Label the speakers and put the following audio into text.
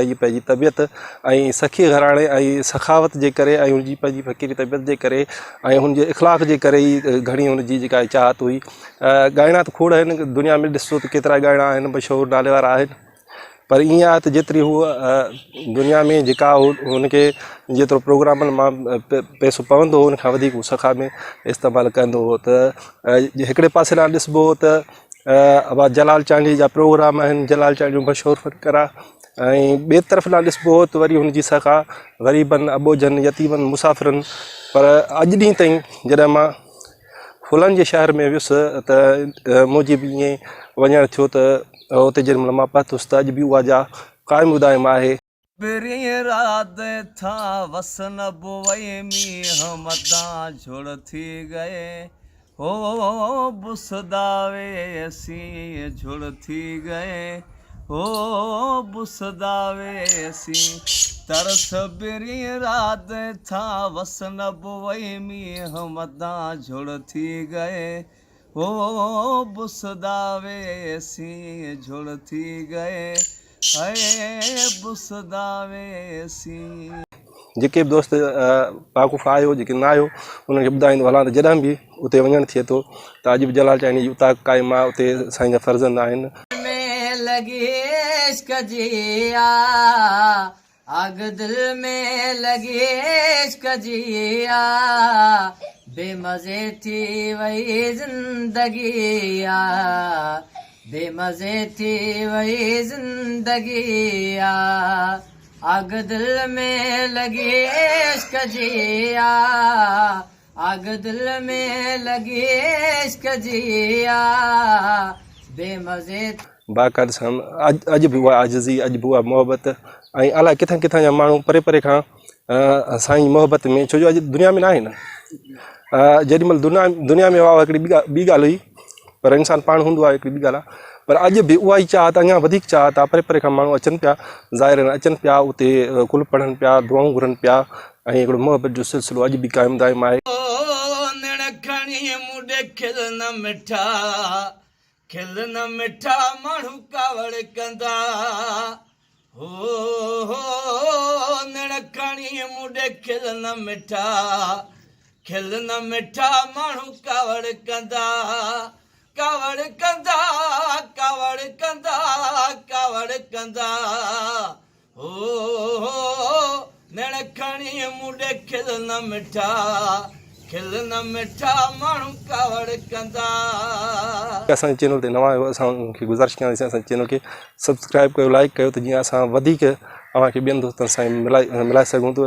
Speaker 1: جي پنهنجي طبيعت ۽ سخي گهراڻي ۽ سخاوت جي ڪري ۽ هن جي پنهنجي فقيري طبيعت جي ڪري ۽ هن جي اخلاق جي ڪري ئي گهڻي هن جي جيڪا چاهت هئي. ڳائڻا ته کوڙ آهن دنيا ۾ ڏسو ته ڪيترا ڳائڻا آهن مشهور نالي وارا آهن پر ائين آهي ته جيتري هو دنيا ۾ جيڪا هو هن کي جيترو پروگرامن مان پئسو پوندو هو ان کان وڌيڪ هو سخا ۾ استعمال ڪندو هو ته هڪڙي پاسي ڏانهن ڏسبو ته ابا جلال چانڊيي جا پروگرام آهن جلال چانڊيو مشهور فنڪار آهي ۽ ٻئي طرف ڏانهن ڏسبو ته وري هن جي سخا غريبن اٻوجهن يتيمن مسافرن پر اڄ ڏينهن تائين جڏهن مان ڦلن جي شهر ۾ ويس ته منهنجي به ائين وڃڻ ٿيو ته اتي جيڏي مهل مان پهتس ته اڄ به اها جاء قائم دائم آهي.
Speaker 2: پرين رات ٿا وسن بوئي مينهن متان جھڙ ٿي گئي هو بسدا ويسين جھڙ ٿي گئي هو بسدا ويسين ترس پرين رات ٿا وسن بوئي مينهن متان جھڙ ٿي گئي هو بسدا ويسين جھڙ ٿي گئي هي بسدا ويسين.
Speaker 1: جيڪي به دوست واقف آهيو جيڪي نه آهيو انهن کي ٻڌائيندو هلان ته جڏهن به اتي وڃڻ ٿئي ٿو ته اڄ به جلال چانڊيي جي اوطاق قائم آهي اتي سائين جا فرزند آهن.
Speaker 3: ۾ لڳي عشق جي آ آگ دل ۾ لڳي عشق جي آ بي مزي ٿي وئي زندگي آ بي مزي ٿي وئي زندگي آ آگ دل ۾ لڳي عشق جي آ آگ دل ۾ لڳي عشق جي آ بي مزي.
Speaker 1: باقاعده سان اڄ اڄ به اها عاجزي اڄ به اها محبت ۽ الائي ڪٿان ڪٿان جا ماڻهو پري پري کان سائين جي محبت ۾ ڇو جو اڄ دنيا ۾ ناهي نه جيڏي مهل دنيا دنيا ۾ هئا هڪڙي ٻي ٻي ڳالهه هئي پر انسان پاڻ هوندو آهي هڪڙي ٻي ڳالهه آهي پر اڄ به اها ئي چاهت اڃا وڌيڪ چاهت آهي پري پري کان ماڻهو اچن پيا زائر اچن پيا اتي قل پڙهن پيا دعائون گهرن پيا ۽ هڪڙو محبت جو سلسلو اڄ به قائم دائم آهي.
Speaker 2: نيڻ کڻي مون ڏي کل نه مٺا کل نه مٺا ماڻهو ڪاوڙ ڪندا هو هو نيڻ کڻي مون ڏي کل نه مٺا کل نه مٺا ماڻهو ڪاوڙ ڪندا ڪاوڙ ڪندا ڪاوڙ ڪندا ڪاوڙ ڪندا هو نيڻ کڻي مون ڏي کل نه مٺا، کل نه مٺا ماڻهو ڪاوڙ ڪندا.
Speaker 1: اسان جي چينل تي نوان آهيو اسان کي گذارش ڪيان ٿي اسان جي چينل کي سبسڪرائب ڪيو لائڪ ڪيو ته جيئن اسان وڌيڪ اوهان کي ٻين دوستن سان ملائي ملائي سگهون ته.